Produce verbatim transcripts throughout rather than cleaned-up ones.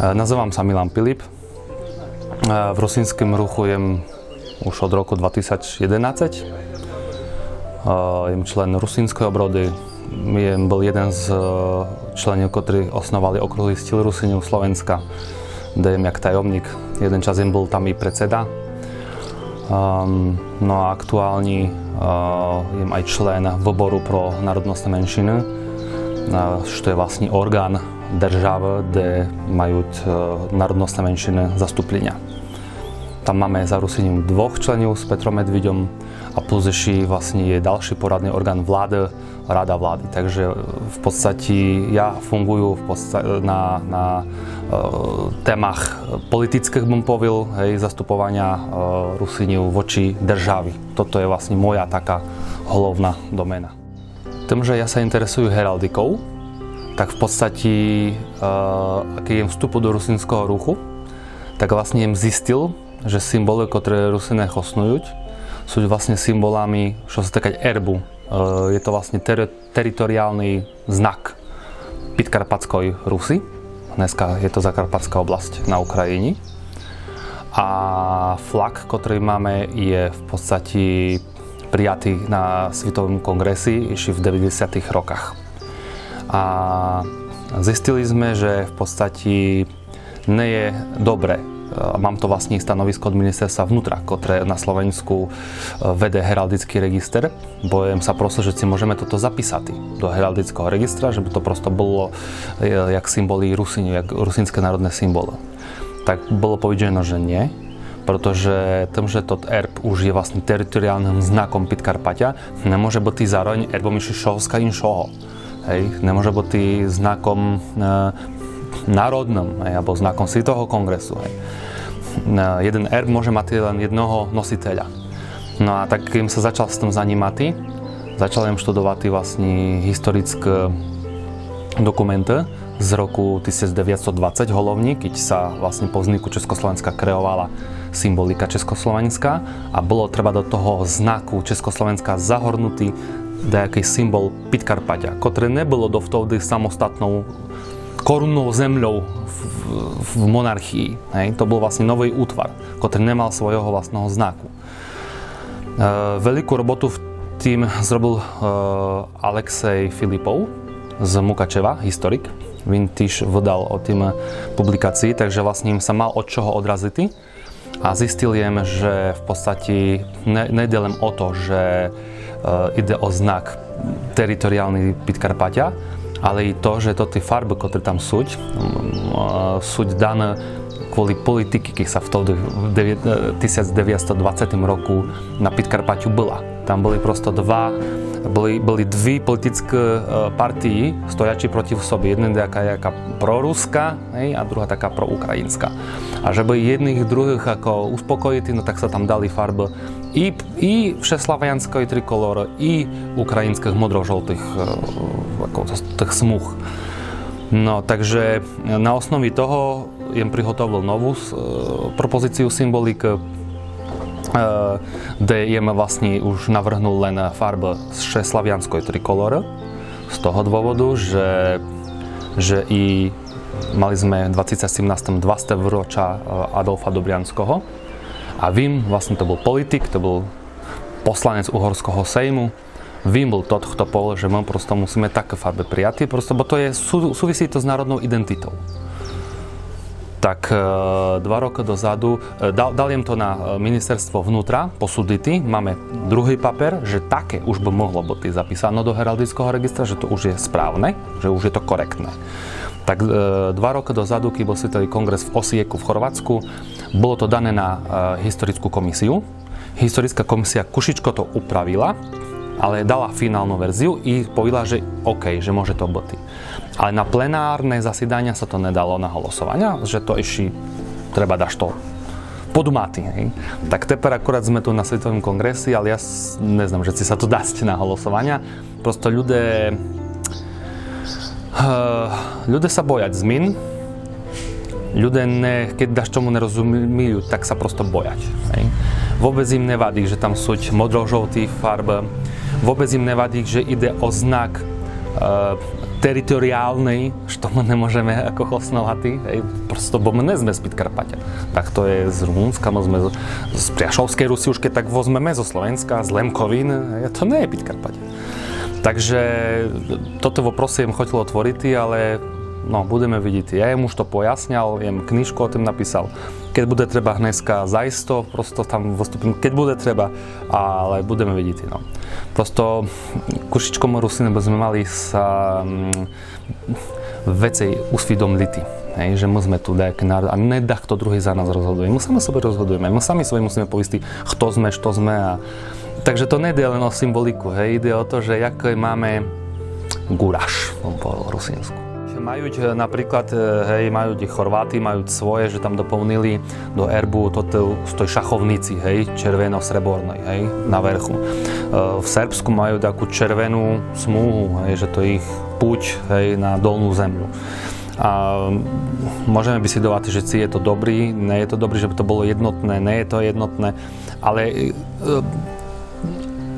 Е, называм ся Милан Пилип. Е, в Русиньскым руху єм уж од року два тисяч єденадцять. Е, єм член Русиньской оброды. Єм был єден з, е, членів, котры основали Округлый стіл Русинів Словеньска, де єм як тайомнїк. Єден час єм был там і председа. Ем, но а актуалні, е, єм ай член Выбору про народносны меншины, е, што є властні орґан державы, де мают, е, народносны меншины заступліня. Там маме за Русинів двох членів з Петром Медвідьом, а плюс іщі властні є далшый порадный орґан влады, Рада влады. Так же в подстаті я фунґую в подста-, на, на, е, темах политичных, бым повіл, гей, заступованя, е, Русинів вочі державі. Тото є властні моя така головна домена. Тым же я ся інтересую гералдиков, так в подстаті, е, кедь єм вступыл до Русиньского руху, так властні єм зістіл, же симболы, котры Русине хоснуют, суть властні симболами, што ся тыкать ербу. Е, є то властні тери-, територіалный знак Підкарпатьской Руси. Днеска є то Закарпатьска область на Україні. А флаг, котрый маме, є в подстаті приятый на Світовым конґресі іщі в девятдесятых роках. А зістіли сьме, же в подстаті не є добре. Е, мам то властні становиско од Міністерства внутра, котре на Словеньску, е, веде гералдичный реґістр, бо єм ся просил, же ци можеме тото записати до гералдичного реґістра, жебы то просто было, е, як симболы Русинів, як русиньскы народны симболы. Так было повіджено, же нє, протоже тым, же тот ерб уж є властні територіалным знаком Підкарпатя, не може быти зароень ербом іщі Шовска іншого. Гей, не може быти знаком, е, народным, гей, або знаком Світового конґресу, гей. Е, єден ерб може мати лен єдного носителя. Но а так єм ся зачал з тым занїмати, зачал єм штудовати властні гісторичны документы з року тисяч девятсот двадцять головні, кедь ся властні по взнику Чеськословеньска креовала симболика чеськословеньска, а было треба до того знаку Чеськословеньска загорнути даякый симбол Підкарпатя, котре не было довтовды самостатнов коруннов землёв в, в, в монархії. Гей? То был властні новый утвар, котрый не мал свойого властного знаку. Е, велику роботу в тім зробил, е, Алексей Філіпов з Мукачева, гісторик. Він тіж выдал о тім публікації, так же властні єм ся мал од чого одразити. А зістіл єм, же в подстаті не, не йде лем о то, же, е, йде о знак територіалный Підкарпатя, але і то, же тоты фарбы, котры там суть, м, е, суть даны кволи политикы, яка ся в товды в девя-, е, тисяч девятсот двадцятым року на Підкарпатю была. Там были просто два, были, были дві политичны, е, партії, стоячы проти собі. Єдна така, яка проруска, гей, а друга така проукраїньска. А жебы єдных і другых яко успокоїти, но так ся там дали фарбы і, і вшеславяньской триколоры, і україньскых модро-жовтых, е, яко тых смуг. Но, так же на основі того єм приготовил нову с-, е, пропозицію симболикы, е, де єм властні уж навргнул лен фарбы вшеславяньской триколоры. З того двоводу, же, же і мали сме в двадцять сімнастым двасте вроча, е, Адолфа Добряньского. А він, властні, то был политик, то был посланець Угорьского сейму. Він был тот, хто повіл, же мы просто мусиме такы фарбы прияти, просто, бо то є су-, сувисить то з народнов ідентитов. Так, е, два рокы дозаду, е, дал, дал єм то на, е, Міністерство внутра посудити. Маме другый папер, же таке уж бы могло быти записано до гералдичного реґістра, же то уж є справне, же уж є то коректне. Так, е, два рокы дозаду, кедь был Світовый конґрес в Осиєку в Хорватску, было то дане на, е, гісторичну комісію. Гісторична комісія кушічко то управила, але дала фіналну верзію і повіла, же окей, же може то быти. Але на пленарне засіданя ся то не дало на голосованя, же то іщі треба дашто подумати, гей. Так тепер акурат сме ту на Світовым конґресі, але я с-, не знам, же ци ся то дасц на голосованя. Просто люде, е, люде ся боять змін. Люде не, кедь дашто не розуміють, так ся просто боять, гей. Вобец їм не вадить, же там суть модро-жовті фарбы. Вобец їм не вадить, же йде о знак, е, територіалный, што мы не можеме, яко, хосновати, гей, просто бо мы не зме з Підкарпатя. Так то є з Румунска, мы зме з, з Пряшовскей Руси, уж кед так возмеме, зо Словенска, з Лемковины, гей, то не є Підкарпатя. Так же тоты вопросы єм хотел отворити, але, но, будеме видіти. Я єм уж то пояснял, єм книжку о тым написал. Кед буде треба гнеска, заісто просто там выступим, кед буде треба, але будеме видіти, но. Просто кушічком Русины бы зме мали ся, м, вецей усвідомлити, гей, же мы зме ту даякый народ, а не дахто другый за нас розгодує. Мы самы собі розгодуєме, мы самы собі мусиме повісти, хто зме, што зме. А... Так же то не йде лен о символіку, гей, йде о то, же якый маме гураш по русинску. Мають, е, наприклад, е, гей, мають і Хорваты, мають своє, же там доповнили до ербу то, то, з той шаховниці, гей, червено-среборной, гей, на верху. Е, в Сербску мають таку червену смугу, гей, же то їх путь, гей, на долну землю. А можеме бесідовати, же ци є то добрі, не є то добрі, же бы то было єднотне, не є то єднотне, але, е,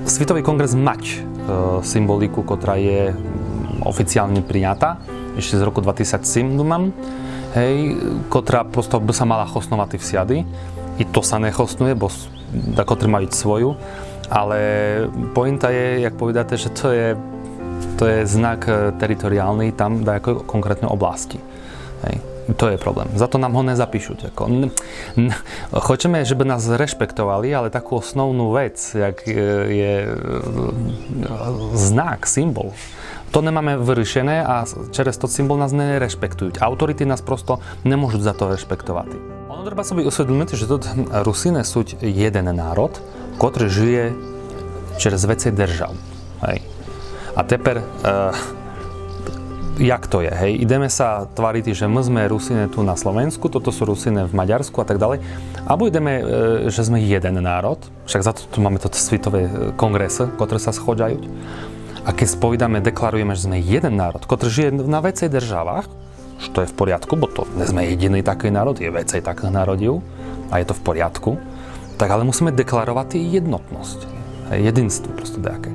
Світовый конґрес мать, е, символіку, котра є, м, офіціалні принята, іщі з року два тисяч сім, думам, гей, котра просто бы ся мала хосновати всяды, і то ся не хоснує, бо с-, дакотры мають свою, але поінта є, як повідате, же то є, то є знак, е, територіалный там даякой конкретной области. Гей. То є проблем. За то нам го не запишуть. Яко, н-, н-, хочеме, же бы нас рešpektovali, але таку основну вец, як, е, є, е, знак, символ, то не маме вырішене а с-, через то символ нас не rešpektuють. Авторіты нас просто не можуть за то rešpektovати. Оно треба собі усвідомити, же ту Русины суть єден народ, котрый жиє через вецей держав. Гей. А тепер, е, як то є, гей? Ідеме ся тварити, же мы зме Русины ту на Словенску, тото суть Русины в Мадярску а так далей. Або ідеме, е, же зме єден народ, вшак за то ту маме тото світове, е, конґресы, котры ся сходжають. А кед сповідаме, декларуєме, же зме єден народ, котрый жиє на вецей державах, што є в порядку, бо то не зме єдиный такый народ, є вецей такых народів, а є то в порядку. Так, але мусиме декларовати єднотность, єдинство просто даяке.